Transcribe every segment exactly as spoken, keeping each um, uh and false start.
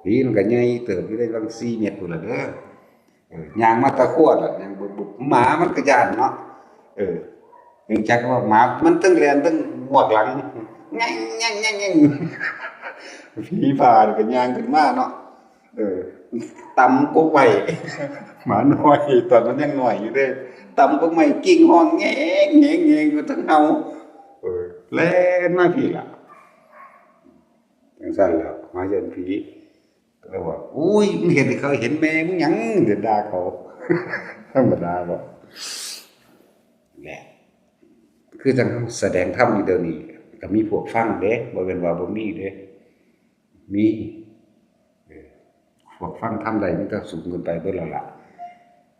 ผีมันก็ใหญ่เติบอยู่ได้ตั้งสี่เมตรพุ้นล่ะเด้อ เออ ย่างมาตะครัวล่ะ ย่างบึบๆ หมามันก็ย้านเนาะ เออ เนื่องจากว่าหมามันทั้งแล่นทั้งงวกหลัง แง่งแง่งแง่งแง่ง ผีบ้าก็ย่างขึ้นมาเนาะ เออ ต่ำกว่าไม้ หมาน้อย ตอนมันยังน้อยอยู่เด้ ต่ำกว่าไม้ กิ่งฮ้องแง่งแง่งแง่งอยู่ทั้งเฮา เออ แล่นมาพี้ล่ะ จั่งซั้นแหละ หมาย้านผี ก็เลยว่า "โอ้ย มึงเฮ็ดให้เขาเห็นแม่มึงหยัง" เดี๋ยวด่าเขา ธรรมดาบ่ แหละ คือจั่งแสดงธรรมอยู่เดี๋ยวนี้ ก็มีพวกฟังเด้ บ่แม่นว่าบ่มีเด้ มี เออ พวกฟังธรรมได้มันก็สูงขึ้นไปเบิดแล้วล่ะ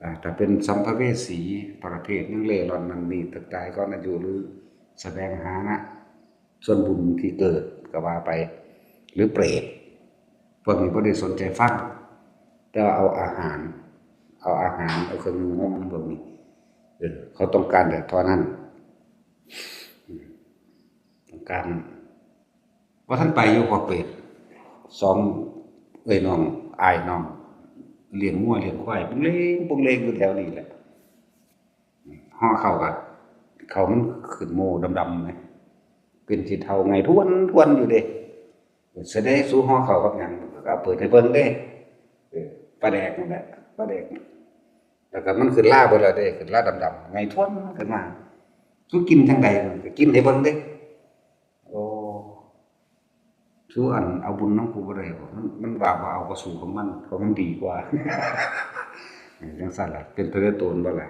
อ่า ถ้าเป็นสัมภเวสี ประเภทยังเร่ร่อนนั่นนี่ ตายก่อนอายุ หรือแสวงหานะ ส่วนบุญที่เกิดก็ว่าไป หรือเปรต พวกนี้บ่ได้สนใจฟัง แต่ว่าเอาอาหาร เอาอาหาร เอาเครื่องนุ่งห่มพวกนี้ เออ เขาต้องการแต่เท่านั้น อืม ต้องการ ว่าท่านไปอยู่พอเปรต สองเอ้ยน้อง อ้ายน้อง เลี้ยงงัวเลี้ยงควาย ปุงเลงปุงเลงอยู่แถวนี้แหละ ห่อข้าวก็ ข้าวมันขึ้นโมดำๆ ไหม เป็นสีเทาไงทวนทวนอยู่เด้ แสดงสู้ห่อข้าวกับหยัง ก็เอาเปิดให้เบิ่งเด้ เออ ปลาแดกนั่นแหละ ปลาแดก แล้วก็มันขึ้นลาเบิดแล้วเด้ ขึ้นลาดำๆ ไงทวนขึ้นมา สู้กินจั่งใด ก็กินให้เบิ่งเด้ โอ้ สู้อันเอาบุญนำกูบ่ได้บ่ มัน มันว่าบ่เอาก็สู้ของมัน เพราะมันดีกว่า เออ จั่งซั้นล่ะ เป็นตาเด้อโตนบ่ล่ะ